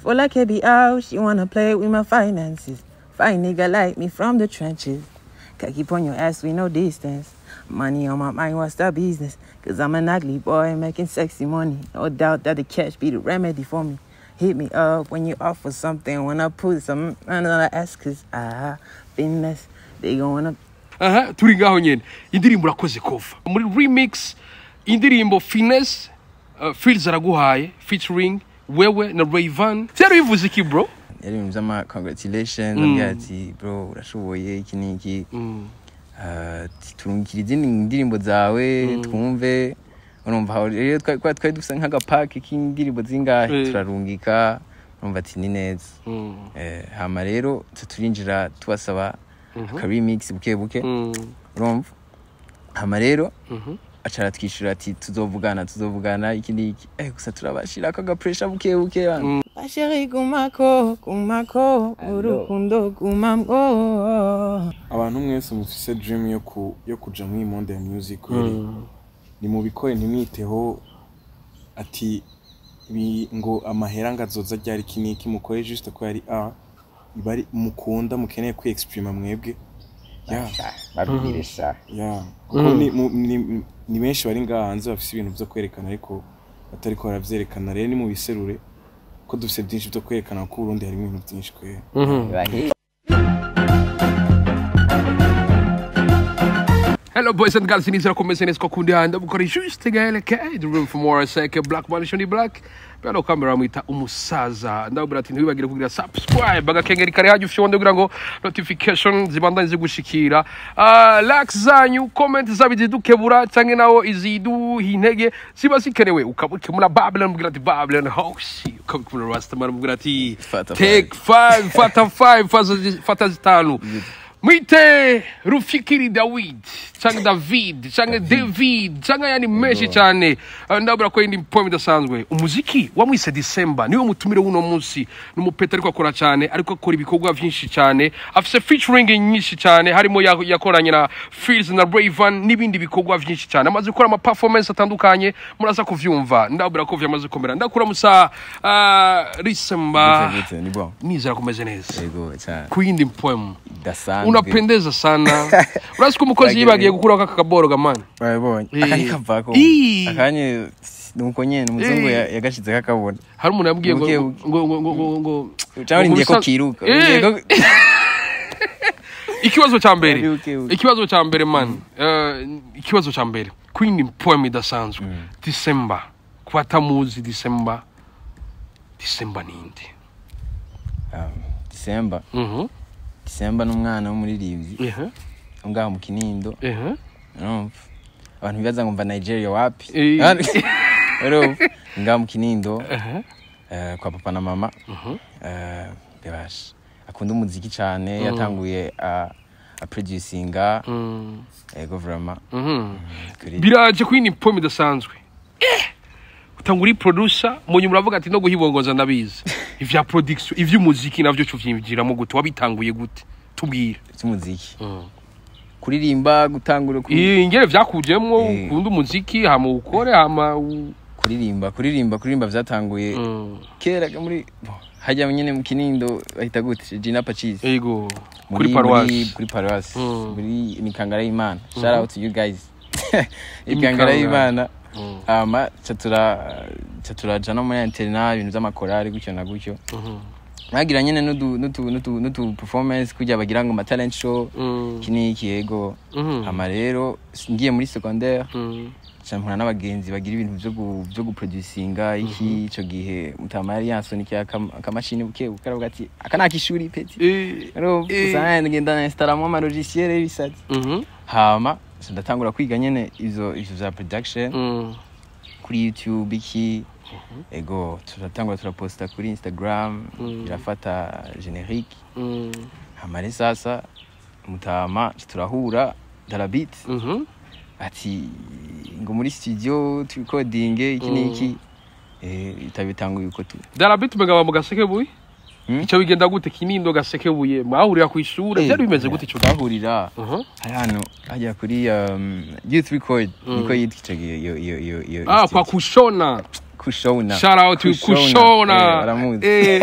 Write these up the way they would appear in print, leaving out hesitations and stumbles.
Full I can be out, she wanna play with my finances. Find nigga like me from the trenches. Can keep on your ass with no distance. Money on my mind, what's the business? Cause I'm an ugly boy making sexy money. No doubt that the cash be the remedy for me. Hit me up when you offer something. When I put some on the ass, cause I finesse. They going up. Aha, turi ngaho nyene. Indirimbo urakoze cover muri remix, indirimbo Finesse, Fields araguhaye featuring wewe na Rayvan. Byari bivuze iki, bro? Yari ibintu vy'ama congratulations, ambwira ati: "Bro, urashoboye iki n'iki." Ati: "Turungikira izindi ndirimbo zawe twumve." Urumva aho rero twari dufise nk'agapaki k'indirimbo zingahe, turarungika, urumva ati ni neza. Hama rero turinjira tubasaba aka remix buke buke. Urumva, hama rero aca aratwishyura ati: "Tuzovugana, tuzovugana," iki n'iki. Gusa turabashirako aga pressure buke buke bana. Ma chérie, gumako, gumako, urukundo gumamwo. Abantu mwese mufise dream yo kuja muri monde ya music kweri, ni mubikore, ntimwiteho ati ngo amahera ngo azoza ryari, iki n'iki. Mukore juste ko yari a bari mukunda, mukeneye kwi exprima mwebwe, yeah. Babwire sha. Yeah, kuko ni benshi bari ngaha hanze bafise ibintu vyo kwerekana ariko batariko baravyerekana. Rero ni mubiserure ko dufise byinshi vyo kwerekana, ko Burundi harimo ibintu byinshi kweri. Bahe. Hello boys and girls, nizera ko meze neza ko kundi handa bukora juste gaele ke the room for more seke black man shoni black bano kamera mwita umusaza. Ndabura ati ntiwibagire kugira subscribe, agakengeri kari hajya ufyonde kugira ngo notification zibandanye zigushikira, likes zanyu, comment zabidukebura canke nawo iziduha intege ziba zikenewe. Ukabukemura Babylon, mubwira ati Babylon house, ukabukemura Rastaman, mubwira ati Fata. Take five, fata five, fata zitanu. Mwite Rufikiri Dawid canke David canke David canke yani menshi cyane. Ndabura ko indi poem idasanzwe umuziki wamwise December, niwe mutumire w'uno munsi. N'umupeta ariko akora cyane, ariko akora ibikorwa byinshi cyane, afise featuring nyinshi cyane, harimo yakoranye na Fields na Rayvan n'ibindi bikorwa byinshi cyane. Amaze gukora ama performance atandukanye, muraza kuvyumva. Ndabura ko vyamaze komera. Ndakura musa December. Gute, gute, ni bon. Nizera kumeze neza. Yego cyane. Ku yindi poem idasanzwe. Unapendeza sana. Urazi ko umukozi Bagiye. yibagiye gukuraho aka kaboro gamani. Babibonye. Eh. Aka ntikavako. Ii. Akanye nuko nyene umuzungu Eh. yagashizeko akabona. Hari umuntu yambwiye ngo Buke buke. ngo Cyangwa urindiye ko ngo kiruka. Eh. Urindiye ko Ikibazo cya mbere. Buke buke. Ikibazo cya mbere man, ikibazo cya mbere queen poem idasanzwe December, ku batamuzi December, December ninde? December. December n'umwana w'umuririmbyi wo ngaho mu Kinindo. Urumva, abantu bibaza ngo mva Nigeria, wapi. Urumva, ngaho mu Kinindo, kwa papa na mama. Bebasha akunda umuziki cyane, yatanguye a producinga. Ego vraiment. Biraje queen poem idasanzwe. Utanga uri producer, mu nyuma uravuga ati no guhibongoza ndabizi. Ivya production, ivy'umuziki navyo cuvyinjiramo gute? Wabitanguye gute? Tubwire. Cy'umuziki, kuririmba, gutangura Ingere vyakujemwo? Eh. Ukunda umuziki hama ukore hama Kuririmba vyatanguye kera muri bo, hajya nyene mu Kinindo bahita gute, Gina Pacis. Ego, kuri paroisse. Kuri paroisse. Muri Imikangara y'Imana. Shout out to you guys, Imikangara Imikangara. y'Imana. Hama ca turaja no muri internat, ibintu vy'amakorari gutyo na gutyo. Bagira nyene n'utu performance kujya bagira ngo ma talent show, iki n'iki, yego. Hama rero ngiye muri secondaire, nca mpura n'abagenzi bagira ibintu vyo guproducinga iki. Ico gihe mutama yari yansonikiye akamashini buke buke, aravuga ati: "Aka ni ak'ishuri, petit." Urumva, gusa ngenda na installamwo ama logiciel y'ibisatsi. Hama nca ndatangura kwiga nyene ivyo vya production kuri YouTube iki. Ego, turatangura turaposta kuri Instagram, irafata générique. Hama rero sasa mutama nca turahura Darabit, ati ngo muri studio turekodinge iki n'iki. Itabitanguye uko tu. Darabit mugaba mu Gasekebuye? Hmm? Ico bigenda gute? Kinindo, Gasekebuye, mwahurira kw'ishure? Byari bimeze gute ico gihe? Twahurira hari hano hajya kuri Youth Record, niko yitwa ico gihe iyo Ah, studio. kwa kushona. Kushona. Shout out to Kushona. Baramuzi.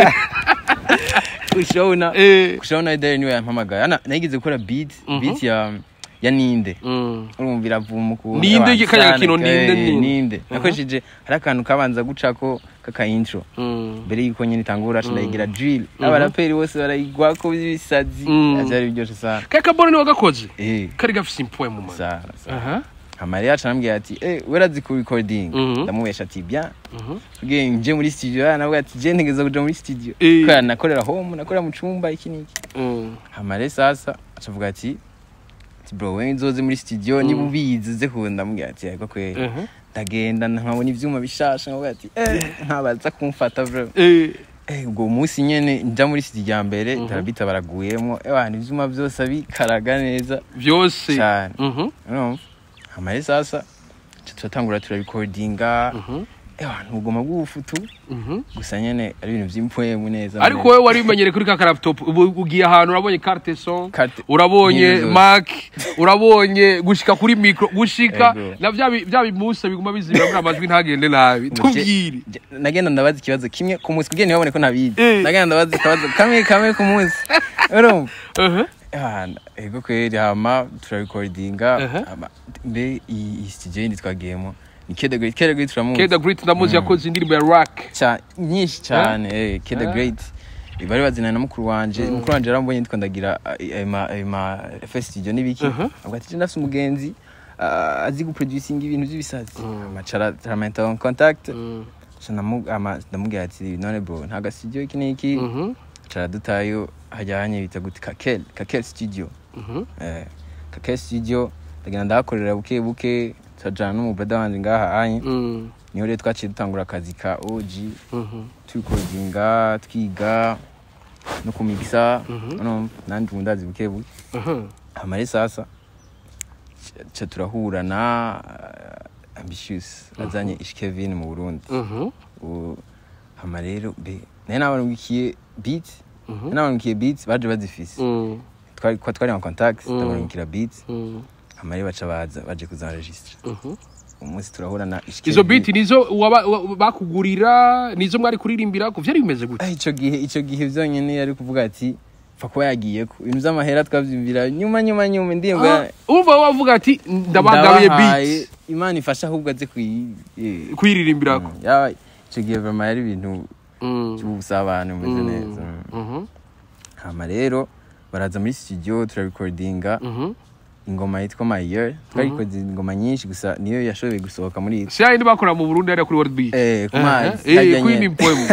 Kushona. Kushona rero niwe yampamagaye. Ana nageze gukora beat ya Ninde. Urumva iravuma ukuntu. Ninde Abantu kanya sana, kino Ninde, Ninde. Ninde. Nakoresheje hari akantu kabanza gucako kaka intro. Mbere yuko nyine itangura ndayigira drill. Abaraperi bose barayigwako by'ibisazi. Byari biryoshe sana. Kaka bone ni wagakoze. Kari gafise impoem man. Sana sana. Aha. Amariya aca arambwira ati werazi ku recording. Ndamubesha ati bien. Tugiye nje muri studio, nawe ati je ntegeza kuja muri studio. Kubera nakorera home, nakorera mu cumba iki n'iki. Amare sasa acavuga ati bro, wewe nzoze muri studio niba ubizi uze kunda. Ndamubwira ati yego kweli. Ndagenda nkabona ivyuma bishasha, nkavuga ati ntabaza kumfata bro. Ubwo munsi nyene nja muri studio ya mbere, Darabita baraguyemo, abantu ivyuma byose abikaraga neza Vyose. cyane. Urumva amare sasa turatangura turarecordinga, ntugoma bw'ubufutu gusa nyene ari ibintu vy'impwemu neza. Ariko wowe wari umenyere kuri ka laptop, ubu ugiye ahantu urabonye carte son, urabonye Nk'izo zose. Mac, urabonye gushika kuri micro, gushika Ego. na bya bimusa biguma bizibira muri amajwi ntagende nabi. Tubwire. Nagenda ndabaza ikibazo kimwe ku munsi kugira ntibabone ko ntabizi. Nagenda ndabaza ikibazo kamwe kamwe ku munsi, urumva. Ego kweli, hama turarecordinga. Hama mbe iyi studio yindi twagiyemo ni Kid the Great. Kid the Great turamuzi. Keda Great ndamuzi, yakoze indirimbo ya rock. Nyinshi cyane. Kid the Great bari bazinana na mukuru wanje. Mukuru wanje yarambonye ndiko ndagira ayo ma FS studio n'ibiki, avuga ati ndafise umugenzi azi guproducinga ibintu by'ibisazi, amacara turamenta en contact. Ndamubwira ati none bro, nta studio iki n'iki. Cara dutayo hajyanye bita gute, Kakel studio. Kakel studio ndagenda ndahakorera buke buke, turajana n'umubrother wanje ngaha anye. Niho rero twaciye dutangura akazi ka OG, turecordinga, twiga no kumixa. Urumva nandi ubu ndazi buke buke. Hama rero sasa ca turahura na Ambitious azanye Ish Kevin mu Burundi. Hama rero be nari nabarungikiye beat, nari nabarungikiye beat baje bazifise. Twari kwa twari en contact, ndabarungikira beat. Hama rero baca baza baje kuzaregistra. Umunsi turahura na Ish Izo Kevin. beat nizo bakugurira, nizo mwari kuririmbira ko vyari bimeze gute? Ico gihe vyonyene yari kuvuga ati pfa kuba yagiye ko ibintu vy'amahera twavyumvira nyuma nyuma nyuma indirimbo Umva wavuga ati ndabagabiye ndabahaye, beat. Imana ifasha ahubwo aze kuyi Kuyiririmbirako. Ico gihe vraiment yari ibintu by'ubusabane bumeze neza. Hama rero baraza muri studio turarecordinga ingoma yitwa My Year. Twarikoze ingoma nyinshi, gusa niyo yashoboye gusohoka muri Si yayindi bakora mu Burundi hariya kuri World Beach? Ku mazi, harya kuri nyene. Nimpoemu.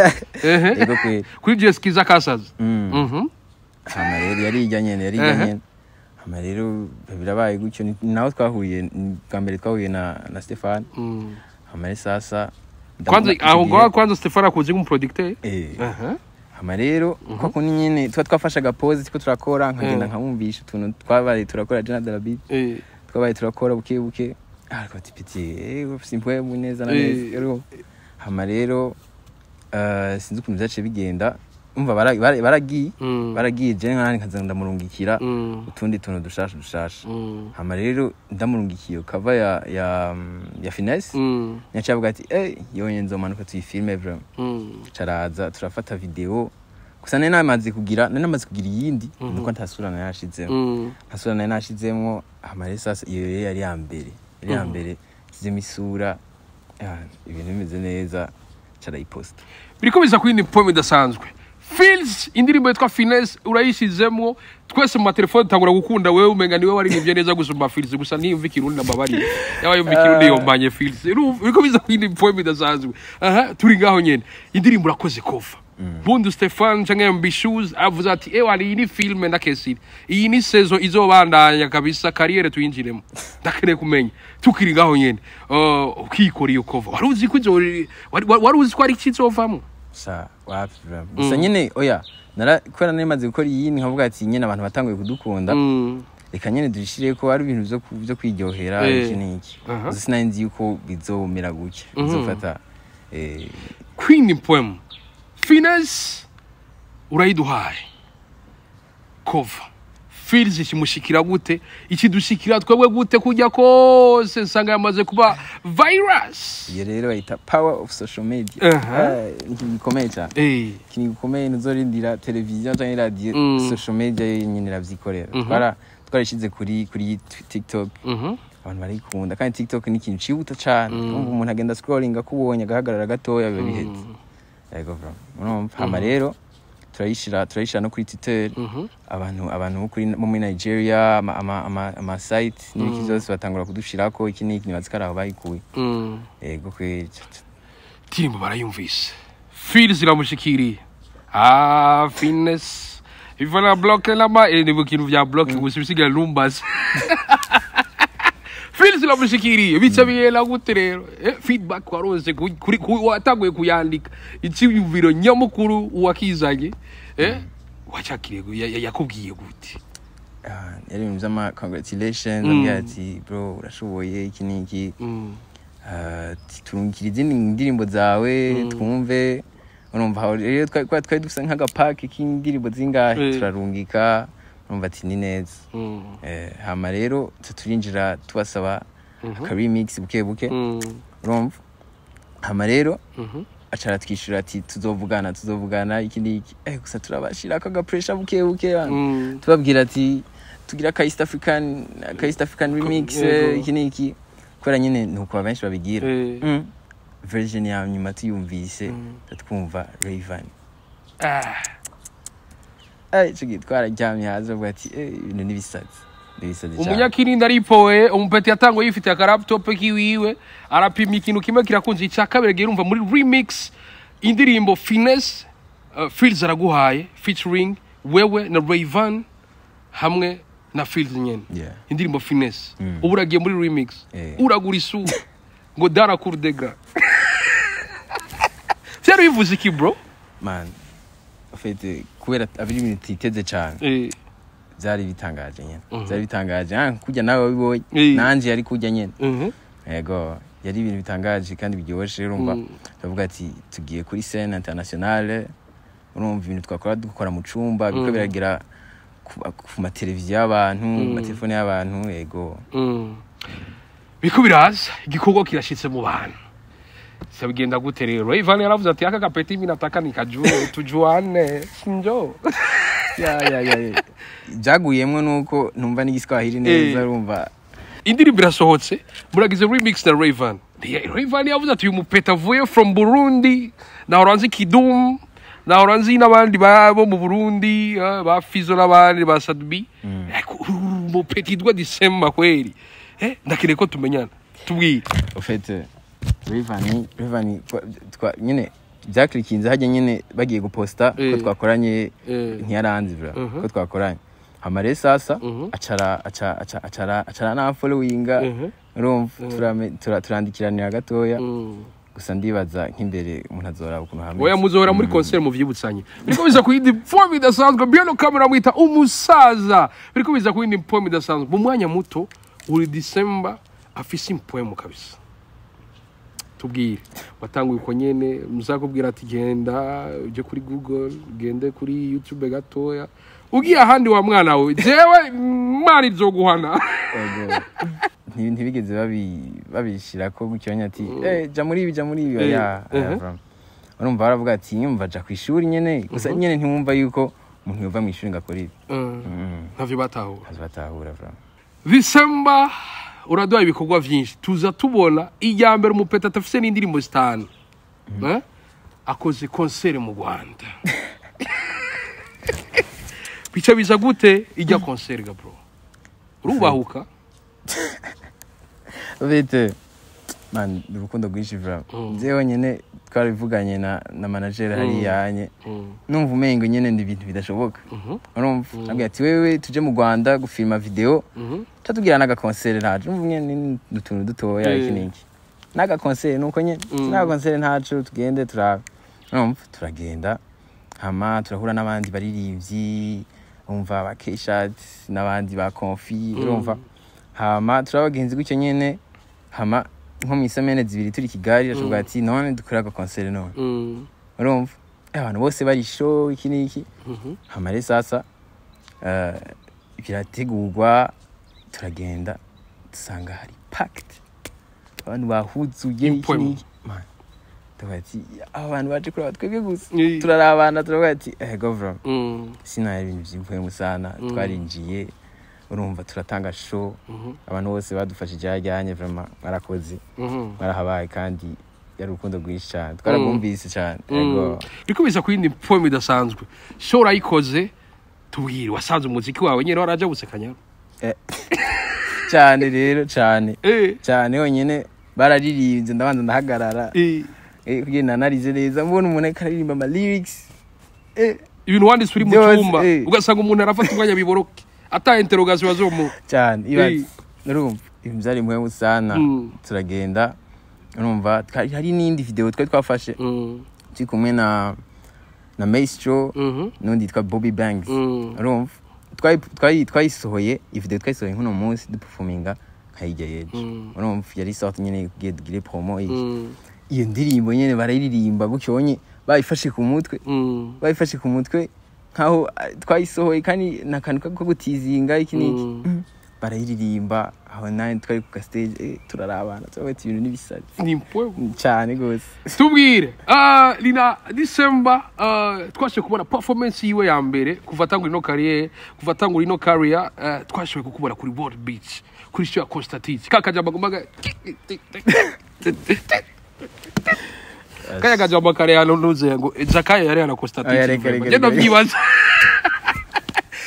Yego kweli. Kuri Jeskiza Kasazi. Hama rero yari ijya nyene, yari ijya nyene. Hama rero birabaye gutyo, naho twahuye ni bwa mbere twahuye na Stefan. Hama rero sasa Kwanza ndamubona aho icyo gihe- ngaho kwanza Stefan akuzi nk'umuproducteur. Hama rero kwa kundi nyene tuba twafashe agapoze turiko turakora, nkagenda nkamwumvisha utuntu twabaye turakora Jana Darabit, twabaye turakora buke buke, ariko ati petit, ufise impwemu neza na neza. Urumva? Hama rero sinzi ukuntu vyaciye bigenda, umva baragiye baragiye, je nkandi nkaza ndamurungikira utundi tuntu dushasha dushasha. Hama rero ndamurungikiye cover ya Finesse, yaciye avuga ati yonye nzomanuka tuyifilme bro. Caraza turafata video, gusa nari namaze kugira iyindi, nuko ntasura nari nashizemo. Ntasura nari nashizemo. Hama rero sasa iyo rero yari ya mbere nshizemo isura, ibintu bimeze neza, carayiposta. Biriko biza kuri ni poem idasanzwe. Feels indirimbo yitwa Finesse urayishizemwo, twese mu matelefone tangura gukunda wewe, umenga niwe waririmbye neza gusumba Feels. Gusa ntiyumva ikirundi, ndambabariye, yaba yumva ikirundi yombanye Feels. Urumva, biriko biza kuri ni poem idasanzwe. Aha turi ngaho nyene, indirimbo urakoze cover. Bundu Stefan canke Ambitious avuze ati ewa iyi ni film ndakesiri, iyi ni saison izobandanya kabisa, carrière tuyinjiremo. Ndakeneye kumenya tukiri ngaho nyene, ukikora iyo cover wari uzi ko wari uzi ko ari ikizovamwo? Sha, wapi bro. Gusa nyene oya, nara kubera nari maze gukora iyi, nkavuga ati nyene abantu batanguye kudukunda, reka nyene dushire ko ari ibintu vyo kwiryohera, iki n'iki. Gusa sinari nzi yuko bizomera gutya, bizofata Queen Poem Finesse urayiduhaye cover. Feels ikimushikira gute, ikidushikira twebwe gute, kujya kose nsanga yamaze kuba virus. Iyo rero bayita power of social media. Ni ikintu gikomeye cyane. Ikintu gikomeye, ntuzorindira televiziyo cyangwa iradiyo. Social media yo nyine iravyikorera. Twarayishize kuri TikTok. Abantu barayikunda, kandi TikTok ni ikintu cihuta cane. Urumva, umuntu agenda scrolling, akubonye agahagarara gatoya, biba biheze. Yego bro, urumva, hama rero turayishira no kuri Twitter. Abantu bo muri Nigeria, ama site n'ibiki byose batangura kudushirako iki n'iki, nibaza ko ari aho bayikuye. Yego kweri. Indirimbo barayumvise, Feels iramushikiriye. Finesse ivana block lama, ni bintu vya block gusa bisigaye lumbazi. Feels iramushikiriye, bica bihera gute rero? Feedback waronse watanguye kuyandika, icyiyumviro nyamukuru wakizanye, wacakiriye yakubwiye gute? Ah, yari ibintu vy'ama congratulations. Ambwira ati: "Bro, urashoboye, iki n'iki." Ah, ati: "Turungikira izindi ndirimbo zawe twumve." Urumva, aho rero twari dufise nk'agapaki k'indirimbo zingahe. Turarungika, urumva, ati ni neza. Hama rero turinjira tubasaba aka remix buke buke. Urumva, hama rero aca aratwishyura ati: "Tuzovugana, tuzovugana," iki n'iki. Gusa turabashirako aga pressure buke buke bana. Tubabwira ati tugira aka East African remix. Iki n'iki, kubera nyine nuko abenshi babigira. Version ya nyuma tuyumvise, twumva Rayvan. Ico gihe twararyamye hasi, bavuga ati: "Ibintu n'ibisazi, n'ibisazi cyane." Umunyakirinda aripowe, umupeti yatanguye yifitiye aka laptop kiwiwe, arapima ikintu kimwe kirakunze, icya kabiri agiye urumva muri remix indirimbo Finesse. Fields araguhaye featuring wewe na Rayvan hamwe na Fields nyene. Indirimbo Finesse, ubu uragiye muri remix. Uragura isura ngo dara cour de grand, byari bivuze iki, bro? Man, en fait, kubera abiri ibintu tutiteze cyane. Byari bitangaje nyene, byari bitangaje. Kurya nawe wabibonye. Nanje yari kurya nyene. Yego, yari ibintu bitangaje kandi biryoshe. Urumva, ndavuga ati tugiye kuri scène internationale. Urumva, ibintu twakora dukora mu cumba biriko biragera ku mateleviziyo y'abantu, ku matelefone y'abantu. Yego. Biriko biraza, igikorwa kirashitse mu bantu. Sabigenda gute rero? Rayvan yaravuze ati: "Aka kapeti mimi nataka nikajue, tujuane, sinjo?" Ya, byaguyemwo nuko numva n'igiswahili neza. Urumva. Indirimbo irasohotse, muragize remix na Rayvan. Rayvan yavuze ati: "Uyu mupeta avuye from Burundi, nahora nzi Kidum, nahora nzi n'abandi bo mu Burundi, ba Fizo n'abandi ba Sadbi, ariko uyu mupeta yitwa December kweli, ndakeneye ko tumenyana." Tubwire. Au fait, Rayvan nyene byakurikinze hajya nyene bagiye guposta ko twakoranye. Ntiyaranzi bra ko twakoranye. Hama rero sasa acara aca aca acara acara na followinga. Urumva, turandikiranira gatoya gusa. Ndibaza nk'imbere umuntu azoraba ukuntu hameze. Oya, muzohora muri concert muvyibutsanye. Biriko biza ku yindi form idasanzwe. Biano camera mwita umusaza, biriko biza ku yindi form idasanzwe. Mu mwanya muto uri December afise impwemu kabisa. Tubwire, watanguye uko nyene muzakubwira ati genda uje kuri Google, ugende kuri YouTube gatoya, ugiye ahandi wa mwana we, jewe mari izoguhana? Ego. Ntibigeze babishirako gutyo nyine ati: "Ja muri ibi, ja muri ibi." Oya, oya, bro. Urumva, baravuga ati: "Yumva, ja ku ishuri nyene." Gusa nyene ntiwumva yuko umuntu yova mu ishuri ngo akore ibi. Ntavyo batahura. Ntazi batahura, bro. December uraduha ibikorwa vyinshi, tuza tubona ijya mbere umupeta atafise n'indirimbo zitanu. Akoze concert mu Rwanda, bica biza gute ijya concert ga, bro? Urubahuka? Bite man, urukundo rwinshi bro. Jewe nyene twarabivuganye na manager hariya nye, numva umengo nyene ni ibintu bidashoboka. Urumva, ambwira ati: "Wewe tuje mu Rwanda gufilma video, catubwira n'aga concert ntaco." Numva nyene ni utuntu dutoya. Iki n'iki n'aga concert, nuko nyene n'aga concert ntaco, tugende turabe. Urumva, turagenda, hama turahura n'abandi baririmbyi, urumva, ba K-Shat n'abandi ba Confi. Urumva, hama turabagenzi gutyo nyene. Hama nko mu isemaine 2 turi i Kigali, ashobora ati: "None dukore aga concert none." Urumva, abantu bose bari show, iki n'iki. Hama rero sasa Birategurwa, turagenda dusanga hari packed, abantu bahuzuye iki Impwemu. n'iki. Man, tuvuga ati abantu baje kuraba twebwe gusa. Turarabana, turavuga ati go from sinaye ibintu by'impwemu sana. Twarinjiye, urumva, turatanga show. Abantu bose badufashije hajyanye, vraiment barakoze, barahabaye, kandi yari urukundo rwinshi cyane, twarabwumvise cyane. Ego. Biriko biza ku yindi poem idasanzwe. Show urayikoze, tubwire, wasanze umuziki wawe nyene waraja gusekanya? Cyane rero, cyane cyane. Honyine bararirimbye, ndabanza ndahagarara kugira nanarize neza, mbona umuntu ariko aririmba ama lyrics Ibintu wanditse uri mu Byose, cyumba, ugasanga umuntu arafata umwanya biboroke ata interrogation bazomuha. Cyane, ibaze. Urumva ibintu byari muhemu sana. Turagenda, urumva, hari n'indi video twari twafashe turi kumwe na Maestro n'undi yitwa Bobby Banks. Urumva twayisohoye iyi video, twayisohoye nk'uno munsi duperforminga nkayijya yejo. Urumva yari sorte nyene kugira tugire promo iki. Iyo ndirimbo nyene barayiririmba gutyo nyene, bayifashe ku mutwe, bayifashe ku mutwe nkaho twayisohoye, kandi ni akantu ko gutizinga iki n'iki. Barayiririmba aho, nawe twari ku ka stage, turarabana, turavuga ati ibintu n'ibisazi. Ni impwemu. Cyane gose. Tubwire, Lina December, twashoboye kubona performance yiwe ya mbere kuva atangura ino carrière, kuva atangura ino career. Twashoboye kukubona kuri World Beach kuri show ya Constantine, ka kajambo agombaga, kaya kajambo kare hano ntuze ngo Zakayo yari hano Constantine. Oya, reka, reka, Ngenda reka. byibaza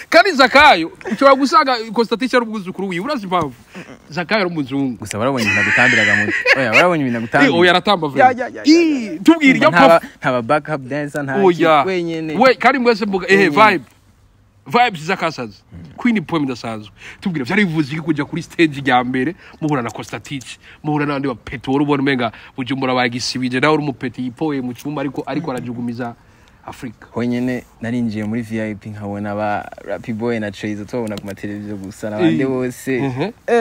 kandi Zakayo ushobora gusanga Constantine ari umwuzukuru wiwe. Urazi impamvu Zakayo ari umuzungu? Gusa barabonye ibintu agutambiraga mu, oya, barabonye ibintu Eh, agutambira. Oya, aratamba Ya, vraiment. ya, ya, ya. Ih, tubwire iyo Ntaba backup dancer, nta Oya. ki, wenyene. We kandi mwese mvuga ehe. Wenyene. Vibe, vibes zakasaza, queen poem idasanzwe. Tubwire, vyari bivuze iki kuja kuri stage ya mbere muhura na Costatich, muhura n'abandi ba petit, wari ubona umenga Bujumbura bagisibije, nawe uri umupeti yipoye mu cyumba, ariko arajugumiza Afrika? Honyene narinjiye muri VIP nkabona ba Rappy Boy na Trazer, tubabona ku mateleviziyo gusa n'abandi bose.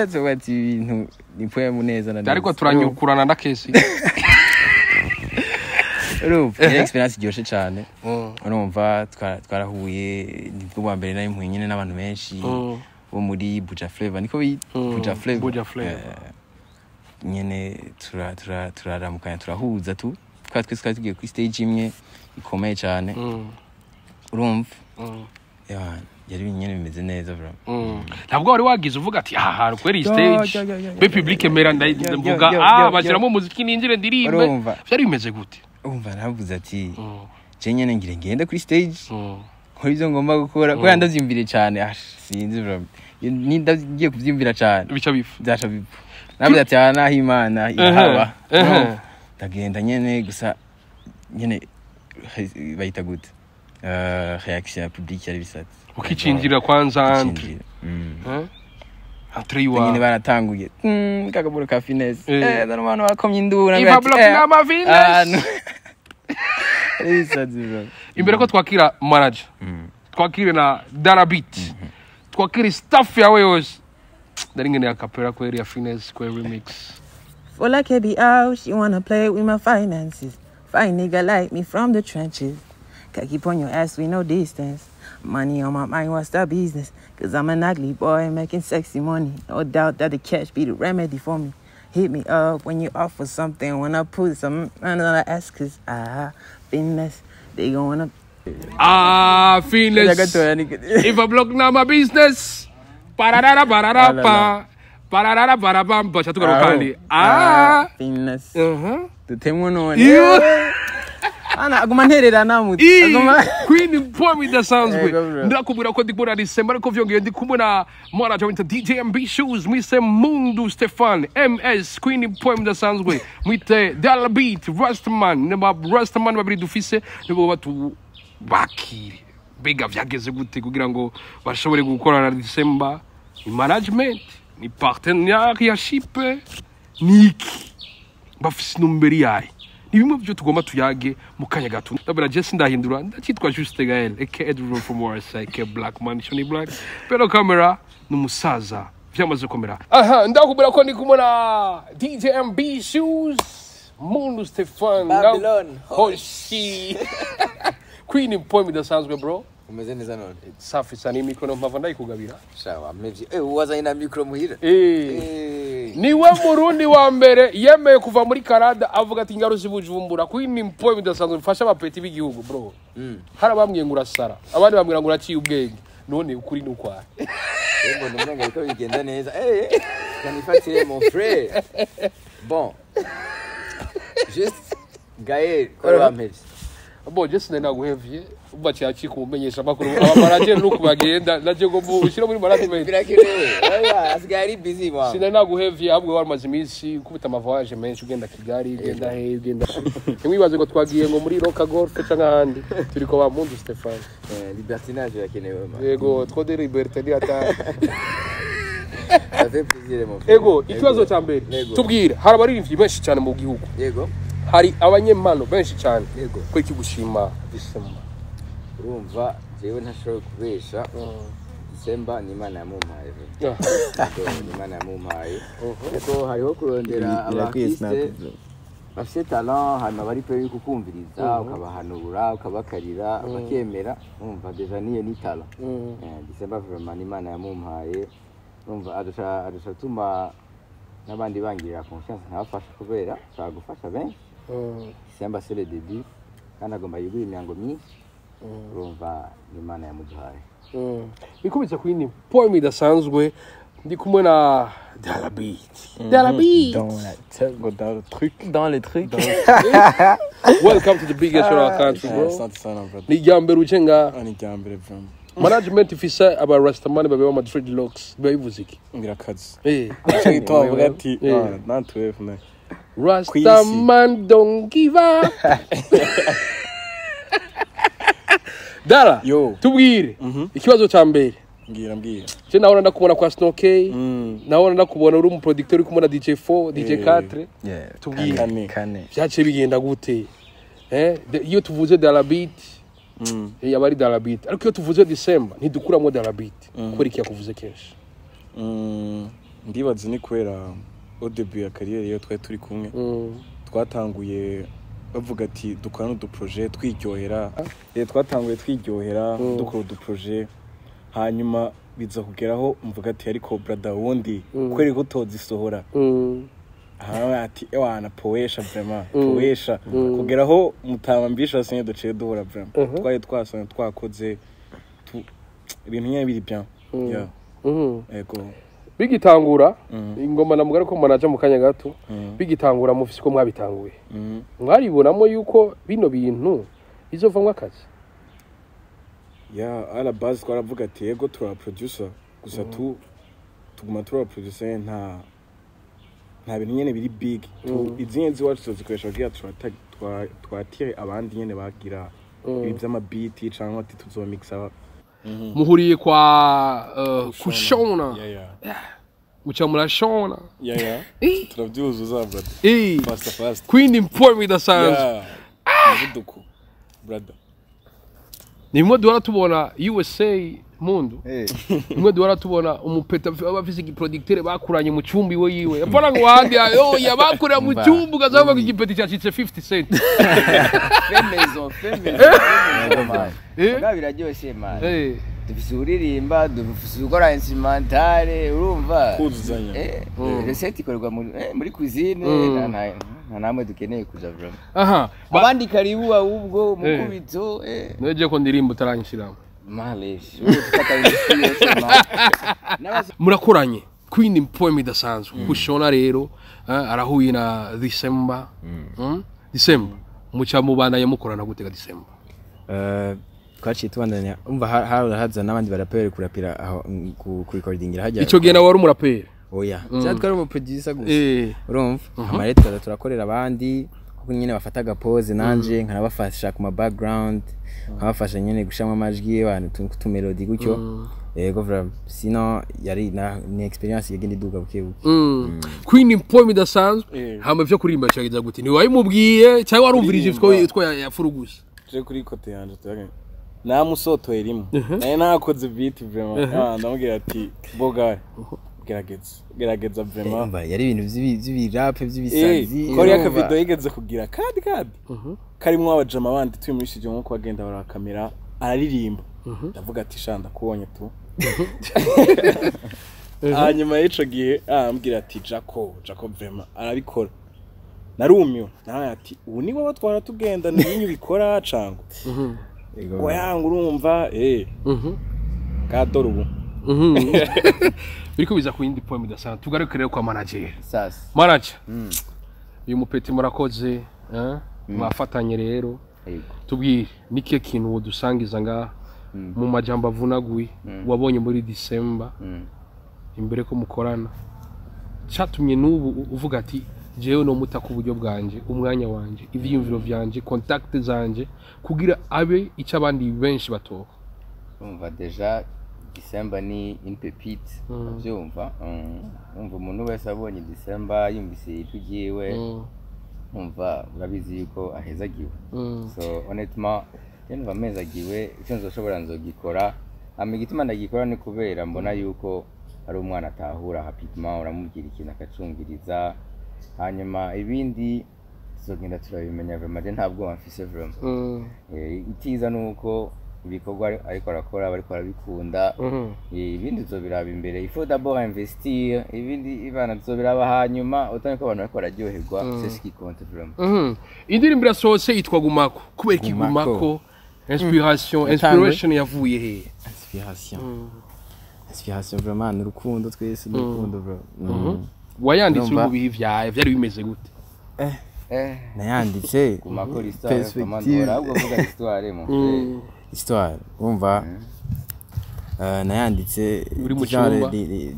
Tuvuga ati ibintu ni poem neza na Ariko neza. turanyukurana na kesi. Urumva yari experience iryoshe cyane. Urumva twarahuye, nibwo bwa mbere nari mpuye nyine n'abantu benshi bo muri Buja Flavor, niko bita Buja Flavor. Buja Flavor. Nyene turaramukanya, turahuza tu twari twese twari tugiye kuri stage imwe ikomeye cyane. Urumva, yari ibintu nyene bimeze neza vraiment. Ntabwo wari wagize uvuga ati aha hantu kweri iyi stage Ya, ya, ya, ya, be public mera ndavuga ya, ya, ah ya. bashyiramo umuziki ninjire ndirimbe? Urumva. Vyari bimeze gute? Urumva naravuze ati je nyene ngire ngende kuri stage nkora ibyo ngomba gukora, kubera ndavyiyumvire cyane. Ah, sinzi vraiment, ngiye kuvyiyumvira cyane bica bifa. Byaca bipfa. Navuze ati aha naho Imana irahaba. Ehe. Ndagenda nyene, gusa nyene bayita gute, reaction ya public yari bisatse. Ukicinjira kwanza entre. Ukicinjira. Eh? Entre Nyine iwawe baratanguye kakaburo ka finesse. Dore abantu bakomye induru. Iva block nama finesse. Ah, no. Yari bisatse bro. Imbere ko twakira manager, twakire na Darabit, twakire staff yawe yose, ndari ngeneye acapella kweri ya finesse kweri remix. Full I can be out, she wanna play with my finances. Find nigga like me from the trenches. Can keep on your ass with no distance. Money on my mind, what's the business? 'Cause I'm an ugly boy making sexy money. No doubt that the cash be the remedy for me. Hit me up when you offer something. When I put some on the ass, 'cause I finesse. They going up. Ah, finesse. Gatoya ni If I block now my business, pararara pararara pa pararara parabam pa chatuka kandi ah. Finesse. Dutemwe none. Iyo. Ana aguma nterera namutse. Ii, Aguma Queen poem idasanzwe. Yego, bro. Ndakubwira ko ndi kumwe na December, ariko vyongeye ndi kumwe na manager wita DJ Ambitious, mwise Mundu Stefan MS, Queen poem idasanzwe, mwite Dalbeat Rastaman. Naba Rastaman babiri dufise nibo batu bakire. Mbega vyageze gute kugira ngo bashobore gukorana na December? Ni management, ni partenariatship, ni iki? Bafise intumbero yayo? Ni bimwe byo tugomba tuyage mu kanya gato. Ndabona Jesse ndahindura, ndacyitwa Juste Gael aka Edwin from Warsaw aka Black Man Shoni Black pero camera ni umusaza vyamaze komera. Aha ndakubwira ko ndi kumwe na DJ MB Shoes, Mundu Stefan Babylon, Hoshi, Queen poem idasanzwe bro. Umeze neza none? Safi sana. Iyi mikoro mpava ndayikugabira. Shawa mevye. Wazanye na micro muhira? Eh. Niwe murundi wa mbere yemeye kuva muri Canada avuga ati ngaruzi Bujumbura kuri ni mpoem idasanzwe mfasha abapeti b'igihugu bro. Hari abambwiye ngo urasara, abandi bambwira ngo uraciye ubwenge. None ukuri ni ukwahe? Yego ndumva ko bigenda neza. Kanifatire mon frère. Bon. Juste Gaël, ko bampevye. Bon, je sinari naguhevye, umva cyacika umumenyesha amakuru aba manager nuko bagenda naje ngo ushyire muri management. Birakenewe. Oya, asigaye ari busy mwa. Sinari naguhevye ahubwo waramaze iminsi ukubita amavoyage menshi ugenda Kigali, ugenda he, ugenda. Ntimwibaze ngo twagiye ngo muri Roca Golf canke ahandi, turiko ba Mundu Stefan. Libertinage birakenewe ma. Yego, trop de liberté ni ata. Ça fait plaisir mon frère. Ego, ikibazo cya mbere. Tubwire, hari abaririmbyi benshi cyane mu gihugu. Yego. Hari abanyempano benshi cyane. Yego. Ko iki gushima December? Urumva jewe ntashobora kubesha. December ni Imana yamumpaye. Ni Imana yamumpaye. Kuko hariho kurondera abartiste bafite talent hanyuma bari pe kukumviriza ukabahanura ukabakarira bakemera. Urumva deja niyo ni talent. December vraiment ni Imana yamumpaye. Urumva adusha tuma n'abandi bangirira confiance nkabafasha kubera nshaka gufasha benshi. December c'est le début kandi agomba yigura imyango myinshi. Urumva ni Imana yamuduhaye. Bikubitse kuri ni poem idasanzwe ndi kumwe na Dalabit. Dalabit. Dans le truc. Dans le truc. Welcome to the biggest show in our country, bro. Asante sana brother. Ni irya uje nga Ni irya mbere vraiment. Management ifise aba Rastaman babe ba dreadlocks bivuze iki? Ngira kazi. Icyo gituma bavuga ati natwe na Rastaman don't give up. Dara, tubwire ikibazo cya mbere. Mbwira. Je nahora ndakubona kwa Snow K, nahora ndakubona uri umuproducteur uri kumwe na DJ 4, DJ 4. Tubwire kane. Byaciye bigenda gute? Iyo tuvuze Dalabit, yaba ari Dalabit. Ariko iyo tuvuze December ntidukuramo Dalabit. Kubera iki yakuvuze kenshi? Ndibaza ni kubera au début ya carrière iyo twari turi kumwe. Twatanguye bavuga ati dukora n'uduprojet twiryohera. Twatanguye twiryohera dukora uduprojet hanyuma biza kugeraho mvuga ati ariko brother wundi kweri ko tozisohora. Ati ewana poesha vraiment poesha kugeraho mutabambisha sinye duciye duhora vraiment twari twasanga twakoze ibintu nyine biri bien. Yeah. Ego Bigitangura ingoma na mugari ko manager mu kanya gato bigitangura mufise ko mwabitanguye. Mwaribonamo yuko bino bintu bizovamwa akazi. Ya à la base twaravuga ati yego tura producer gusa tuguma tura producer nta bintu nyene biri big. Izinye ziwacu tuzikoresha kugira twatire abandi nyene bagira ibi by'ama beat cyangwa ati tuzomixa. Muhuriye kwa Kushona. Mucha murashona. Turavyuzuza brother. Fast. Queen Poem idasanzwe. Muvuduko brother. Nimwe duhora tubona USA Mundu. Nimwe duhora tubona umupeta abafise igiproducteur bakuranye mu cyumba iwe yiwe. Apana ngo wandi ayo yabakurira mu cyumba ukazavuga igipeti cyacitse 50 cent. Fait maison. Biraryoshye man. Dufise uririmba, dufise ukora instrumentale, urumva. Kuzuzanya. Recette ikorwa muri cuisine nta namwe dukeneye kuja vraiment. Aha. Abandi karibu ahubwo mukubito. Neje ko ndirimba utaranyishiramo. Malesh. Murakoranye Queen Poem idasanzwe. Kushona rero arahuye na December. December muca mubana yamukorana gutega December. Twaciye tubandanya umva haza n'abandi baraperi kurapira aho ku recording hajya. Ico gihe nawe wari umuraperi? Oya. Cyangwa twari umu producer gusa. Urumva? Amare twaza turakorera abandi kuko nyine bafataga pause nanje nkarabafasha ku ma background, nkabafasha nyine gushamo amajwi abantu tu melody gutyo. Yego vraiment sinon yari ni experience yagenda iduga buke buke. Queen Poem idasanzwe hama byo kuririmba cyageza gute? Ni wayimubwiye cyangwa warumvirije utwo yafurugusa? Je kuri kote yanje tuyagenda namusotoye rimwe naye nakoze beat vraiment. Ndamubwira ati boga gerageza vraiment. Yari ibintu by'ibirap by'ibisazi. Kori akavideo yigeze kugira kandi karimwo abajama bandi turi muri studio nko bagenda barakamera araririmba. Ndavuga ati sha, ndakubonye tu. Hanyuma y'ico gihe arambwira ati Jaco, Jaco vraiment arabikora. Narumiwe nawe, ati ubu ni wowe twara tugenda n'ibinyu bikora cangwa oya? Ngo urumva kadore ubu. Biriko biza ku yindi point idasanzwe. Tugaruke rero kwa manager. Sasa. Manager, uyu mupeti murakoze, eh? Mwafatanye rero. Yego. Tubwire, nikihe kintu wodusangiza ngaha mu majambo avunaguye wabonye muri December imbere ko mukorana, cyatumye n'ubu uvuga ati jewe no muta ku buryo bwanje, umwanya wanje, ivyiyumviro vyanje, contact zanje, kugira abe icyo abandi benshi batoka? Umva, déjà December ni une pépite, uvyumva. Umva, umuntu wese abonye December, yumvise ijwi ryiwe, umva, urabizi yuko ahezagiwe. So honnêtement, je numva amezagiwe. Icyo nzoshobora nzogikora. Hama igituma ndagikora ni kubera mbona yuko ari umwana atahura rapidement, uramubwira ikintu akacumviriza. Hanyuma ibindi tuzogenda turabimenya. Vraiment, je nta bwoba mfise vraiment. Icyiza ni uko ibikorwa ariko arakora bariko barabikunda. Ibindi tuzobiraba imbere. Il faut d'abord investir, ibindi ibana tuzobiraba hanyuma. Utanye ko abantu bariko bararyoherwa, c'est ce qui compte vraiment. Indirimbo irasohotse, yitwa Gumako. Kubera iki Gumako? Gumako, inspiration Yatangwe. inspiration yavuye hehe? Inspiration vraiment ni urukundo, twese ni urukundo bro. Wayanditse uri Urumva? mu bihe vyawe vyari bimeze gute? Nayanditse Gumako, l'histoire vraiment. Perspective. Ndora ahubwo vuga l'histoire, mon frère. Histoire, urumva, nayanditse Uri mu genre cumba?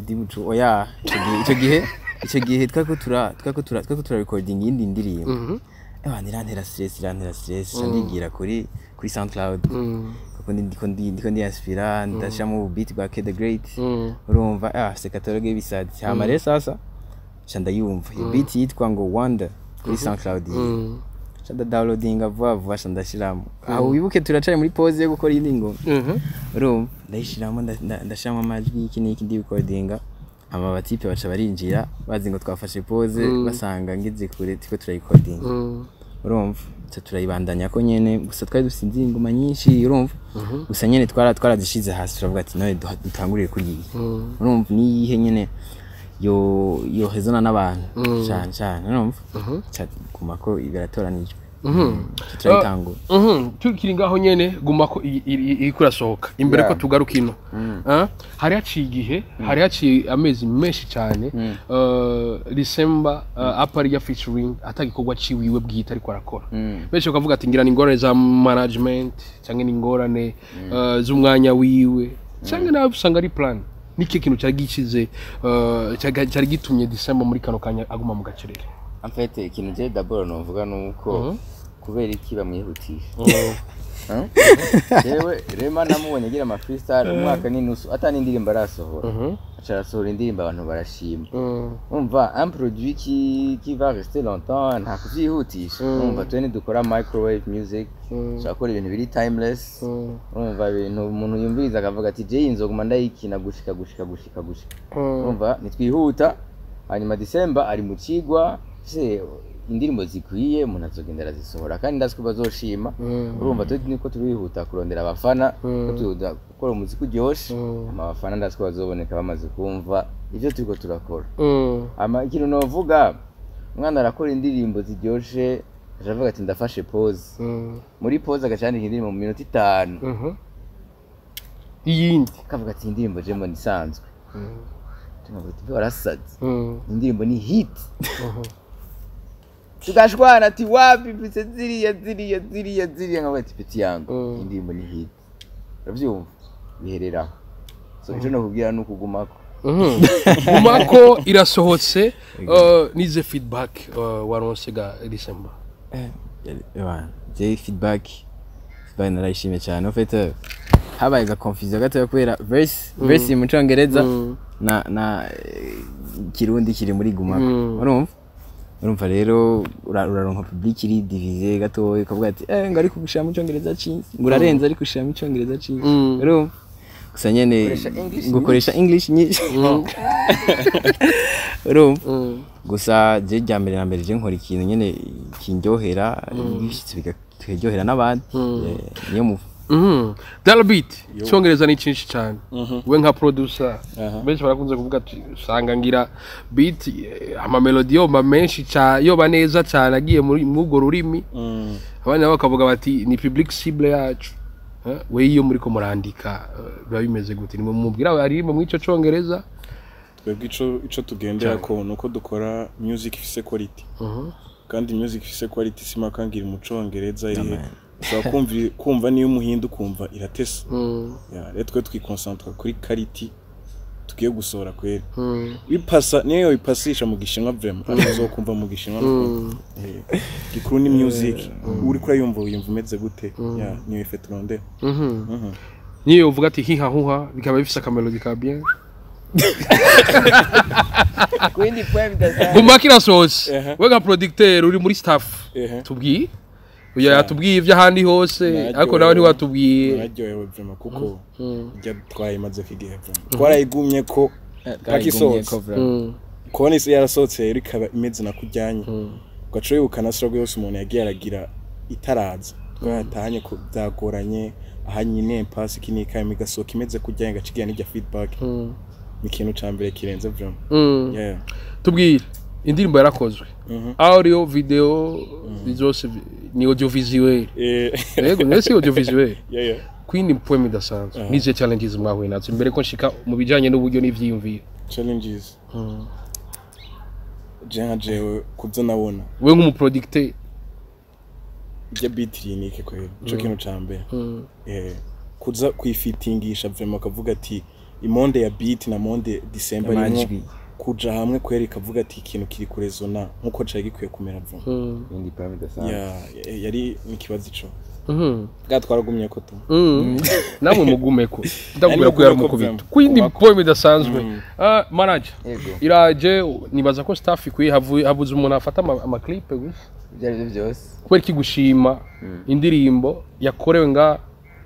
Ndi mu cumba, oya. Ico gihe twariko tura recording iyindi ndirimbo. Ewa, irantera stress, nca ndigira kuri SoundCloud kuko ndiko ndi inspira, ndashiramo beat bwa K the Great. Urumva, afise catalogue y'ibisadi. Hama rero sasa nca ndayumva iyo beat yitwa ngo Wonder kuri SoundCloud yiwe. Nca ndadownloadinga vuba vuba, nca ndashiramo. Aho wibuke turacari muri pause yo gukora iyindi ngoma. Urumva, ndayishiramo, ndashiramo amajwi, iki n'iki, ndi recordinga. Hama abatipe baca barinjira bazi ngo twafashe pause, basanga ngeze kure turiko turayikodinga. Urumva, tuca turayibandanya ko nyene. Gusa twari dufise izindi ngoma nyinshi, urumva, gusa nyene twarazishize hasi, turavuga ati nawe dutangurire kuri iyi. Urumva, niyihe nyene yo hezona n'abantu cyane cyane. Urumva, ca guma ko biratoranijwe, tuca turayitangura. Tukiri ngaho nyene, guma ko iriko irasohoka imbere ko tugaruka ino. Ah, hari haciye igihe, hari haciye amezi menshi cyane, December apari ya featuring atagikorwa ciwiwe bwite ariko arakora. Benshi bakavuga ati ngira ni ingorane za management, cyangwa ni ingorane z'umwanya wiwe, cyangwa nawe usanga ari plan. Niki kintu cyari gikize, cyari gitumye December muri kano kanya aguma mu gacerere? En fait, ikintu je d'abord novuga nuko kubera iki bamwihutisha? Hein? Jewe Rema namubonye agira ama freestyle umwaka n'inusu ata n'indirimbo arasohora, aca arasohora indirimbo, abantu barashima. Umva, un produit qui va rester longtemps, nta kuvyihutisha. Umva, twe ntidukora microwave music, dushaka gukora ibintu biri timeless. Urumva, ibintu umuntu yumviriza akavuga ati je iyi nzoguma ndayikina gushika gushika gushika gushika. Urumva, nitwihuta. Hanyuma December ari mu cigwa se, indirimbo zikwiye umuntu azogenda arazisohora, kandi ndazi ko bazoshima. Urumva, twe niko turihuta kurondera abafana, ko twihuta gukora umuziki uryoshe. Hama abafana ndazi ko bazoboneka bamaze kumva ivyo turiko turakora. Hama ikintu novuga, umwana arakora indirimbo ziryoshe, aravuga ati ndafashe pause. Muri pause agaca yandika indirimbo mu minota 5, Iyindi. Akavuga ati indirimbo je mbona isanzwe. Tukavuga ati warasaze, indirimbo ni hit. Tugashwana ati wapi, mfise ziriya ziriya ziriya ziriya. Nkavuga ati petit yangu, indirimbo ni hit. Uravyumva, bihereraho. So ico nokubwira ni ukugumako. Gumako irasohotse, nize feedback waronse ga December? Je feedback narayishimye cyane. En fait, habaye ga confusion gatoya kubera verse mu Congereza na Kirundi kiri muri gumako. Urumva rero uraronka public iri divisé gatoya, ukavuga ati ngo ariko gushira mu Congereza cinshi, ngo urarenze, ariko gushira mu Congereza cinshi. Urumva, gusa nyene Koresha English. Gukoresha English nyinshi. Urumva, gusa je rya mbere na mbere je nkora ikintu nyene kindyohera, bishitse bikaryohera n'abandi. Niyo mu Dalbeat icyongereza ni cyinshi cyane, we nka producer benshi barakunze kuvuga ati usanga ngira beat amamelodi yoba menshi cyane, yoba neza cyane agiye muri urwo rurimi. Abandi nabo bakavuga bati ni public cible yacu. We iyo muri ko murandika biba bimeze gute? Nimwe mumubwira aririmba muri ico congereza? Twebwe ico tugendera ko nuko dukora music ifise quality, kandi music ifise quality simakangira mu congereza iri ushobora kumva niyo umuhinda ukumva iratesa. Ya, rero twe twiconcentra kuri quality tugiye gusohora kweri. Bipasa niyo bipasisha mu gishinwa vraiment azokumva mu gishinwa. Gikuru ni music uri kuri yumva uyumva umeze gute, ya niyo effet turondera. Niyo uvuga ati hiha huha bikaba bifise akamelodi ka bien. Kwindi poem idasanzwe. Guma kirasohotse, we nka producteur uri muri staff, tubwiye uya yatubwiye iby'ahandi hose ariko nawe ntiwatubwiye. Naryohewe vraiment kuko ijya twayimaze igihe vraiment twarayigumye ko pakisohotse kubona isi yarasohotse rero ikaba imeze na kujyanye ugaca wibuka na stroke yose umuntu yagiye aragira itaraza twatahanye ko byagoranye ahanyine pass iki n'ikayime igasohoka imeze kujyanye gacigira n'ijya feedback ni ikintu ca mbere kirenze vraiment. Yeah. Tubwire indirimbo yarakozwe, audio video zose ni audiovisuel. Yego, niyo si audiovisuel. Yeah. Kwindi poem idasanzwe nize challenges mwahuye nazo mbere ko nshika mu bijanye n'uburyo n'ivyiyumviro? Challenges je nka jewe kubyo nabona we nk'umuproducteur ijya beat rinike kwera ico kintu ca mbere kuza kwifitingisha vraiment akavuga ati imonde ya beat na monde December rimwe Amajwi. kuja hamwe kwera ikavuga ati ikintu kiri kurezona nkuko cari gikwiye kumera vraiment. Kwindi poem idasanzwe. Ya yari n'ikibazo ico bwa twaragumye ko tu Namwe mugumeko ndakubwira ko yari umukubito kwindi poem idasanzwe. Manager iraje nibaza ko staff ikwiye habuze umuntu afata amaclip gusa Ibyo ari byo byose kubera ikigushima indirimbo yakorewe nga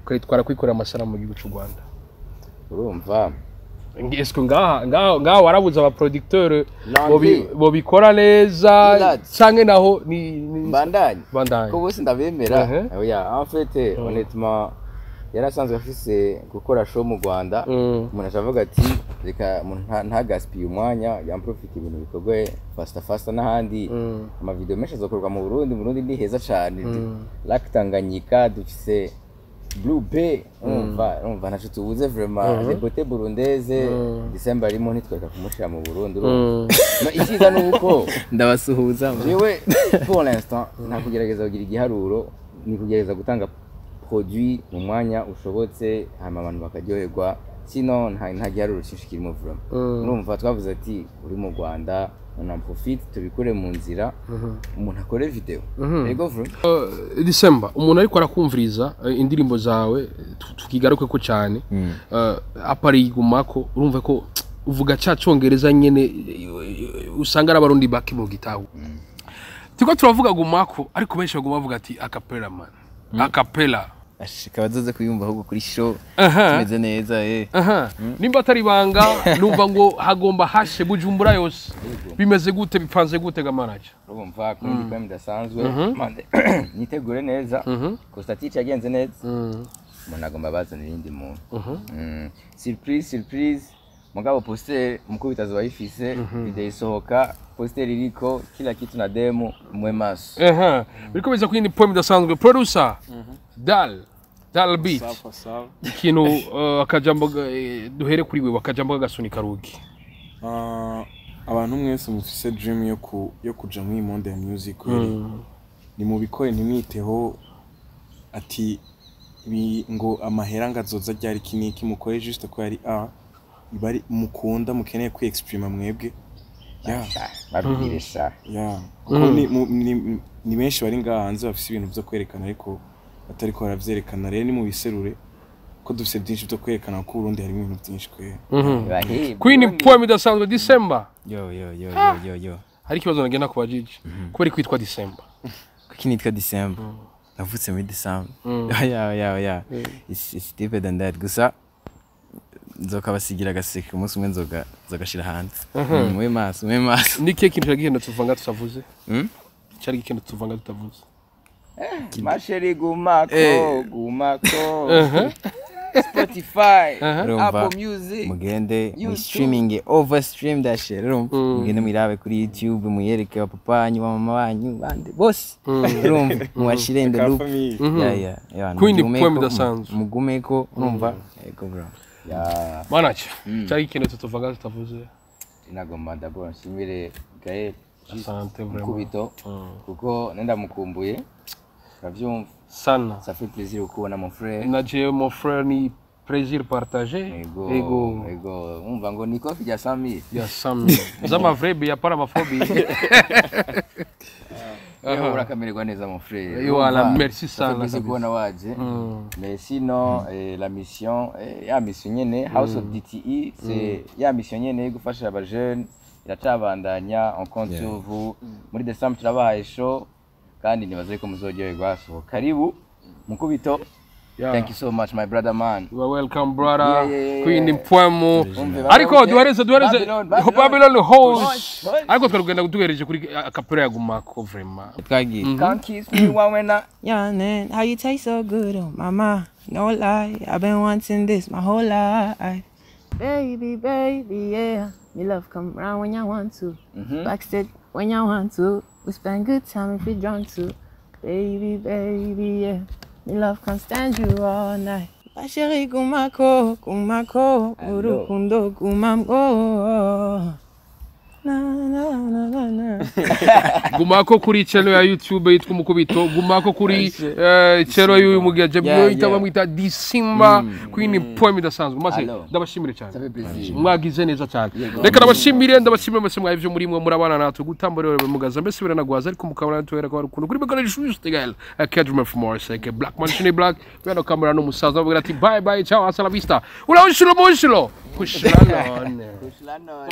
ukayitwara kwikorera amasanamu mu gihugu cy'u Rwanda. Urumva Eske ngaha warabuze abaproducteur bobikora neza canke naho ni bandanye bandanye ko bose ndabemera? Oya, en fait honnêtement yarasanzwe afise gukora show mu Rwanda, umuntu acavuga ati reka ntagaspiye umwanya yamprofite ibintu bikorwe fasta n'ahandi. Amavideo menshi azokorwa mu Burundi, mu Burundi ni heza cane. Lac Tanganyika dufise Blue Bay, umva ntaco tubuze vraiment les beautés burundaises. December arimo ntitwereka kumushira mu Burundi. Icyiza ni uko ndabasuhuza jewe pour l'instant nta kugerageza kugira igiharuro, ni kugerageza gutanga produit mu mwanya ushobotse hanyuma abantu bakaryoherwa, sino nta giharuro cyinshi kirimo vraiment. Urumva twavuze ati uri mu Rwanda on en profite tubikure mu nzira umuntu akore video yego vraiment. December umuntu ariko arakumviriza indirimbo zawe tukigaruke ko cyane aparigumako urumva ko uvuga ca congereza nyene usanga ari abarundi bake mu gitahu. Turiko turavuga gumako ariko benshi baguma bavuga ati acapella man, acapella. Ashika bazoze kuyumva ahubwo kuri show tumeze neza. Nimba atari ibanga numva ngo hagomba hashe Bujumbura yose, bimeze gute, bipanze gute ga manager? Urumva kundi poem idasanzwe nitegure neza Costatic yagenze neza, umuntu agomba bazanira iyindi muntu. Surprise mugabo poster mukubita azoba ayifise, video isohoka poster iriko kila kitu na demo mwe maso. Biriko biza kuyindi poem idasanzwe. Producer Dal Beat ikintu akajambo duhere kuri wewe, akajambo kagasunika rugi. Abantu mwese mufise dream yo kuja muri monde ya music ni mubikore ntimwiteho ati ngo amahera ngazoza ryari iki n'iki, mukore juste ko yari a bari mukunda mukeneye kwiexprima mwebwe. Babwire sha. Ni benshi bari ngaha hanze bafise ibintu byo kwerekana ariko batari ko baravyerekana, rero ni mu biserure ko dufise byinshi byo kwerekana ko Burundi harimo ibintu byinshi kwera. Queen poem idasanzwe December. Yo yo yo yo yo yo. Hari ikibazo nagenda kubajije. Kubera kwitwa December. Kuki nitwa December? Navutse muri December. Ya. It's deeper than that. Gusa nzokabasigira agaseke umunsi umwe nzogashira hanze. Mwe maso. Ni kihe kintu cyari gikenda tuvanga tutavuze? Cyari gikenda tuvanga tutavuze. Masheri gumako, gumako. Spotify, Urumva, Apple Music. Mugende YouTube. mu streaming, over stream that shit, urumva, mugende mwirabe kuri YouTube, muyereke papa wanyu, mama wanyu, bande bose, urumva, mubashire in the Ka loop. famille. Yeah. Queen Mugumeko, poem idasanzwe. mugumeko, urumva, yego bro. Ya, Manager, cyari ikintu tutuvuga tutavuze? Nagomba d'abord nshimire Gaël. Asante vraiment. Mukubito, kuko nenda mukumbuye, uravyumva. Sana. Ça fait plaisir kubona mon frère. Na jewe mon frère, ni plaisir partagé. Ego. Ego. Ego, umva ngo ni kofi rya 100,000. Ya sami z'amavrebi ya paramafobi. Yewe, urakamererwa neza mon frère. Yo, ala, Urumva, merci ça fait sana plaisir kabisa. kubona waje. Mais sinon, la mission, ya mission nyene House of DTE, c'est ya mission nyene yo gufasha aba jeunes, iracabandanya. On compte sur vous. Muri décembre turabahaye show kandi nibaze ko muzoryoherwa. So karibu Mukubito. Thank you so much, my brother man. You are welcome, brother. Yeah. Queen Mpwemu. Umve, Ariko Babylon, duhereze duhereze Babylon, Babylon. Babylon House. House. Ariko twarugenda duhereje kuri akapera ya Gumako vraiment. Twagiye. Can't kiss me one when I Yeah, man, how you taste so good, oh mama. No lie, I've been wanting this my whole life. Baby, baby, yeah. Me love come round when you want to. Backstep when you want to. We spend good time if we drunk too. Baby, baby, yeah. Me love can't stand you all night. Ma chérie, gumako, gumako, Allo. urukundo gumamgo. Na na na na na. Gumako kuri channel ya YouTube yitwa Umukubito, gumako kuri channel y'uyu mugihe yita bamwita Disimba Queen Poem idasanzwe. Maze Allo. ndabashimire cyane. Ça fait plaisir. Mwagize neza cyane. Reka ndabashimire, ndabashimire mwese mwaye ivyo muri mwe murabana natwe gutamba rero mugaza mbese biranagwaza, ariko mukabona tuwera ko ukuntu kuri bakora juste gal Academy of Morse like Black Man Black bano kamera no musaza bavuga ati bye bye, ciao, hasta la vista, ula ushilo mushilo kushilano. Kushlano.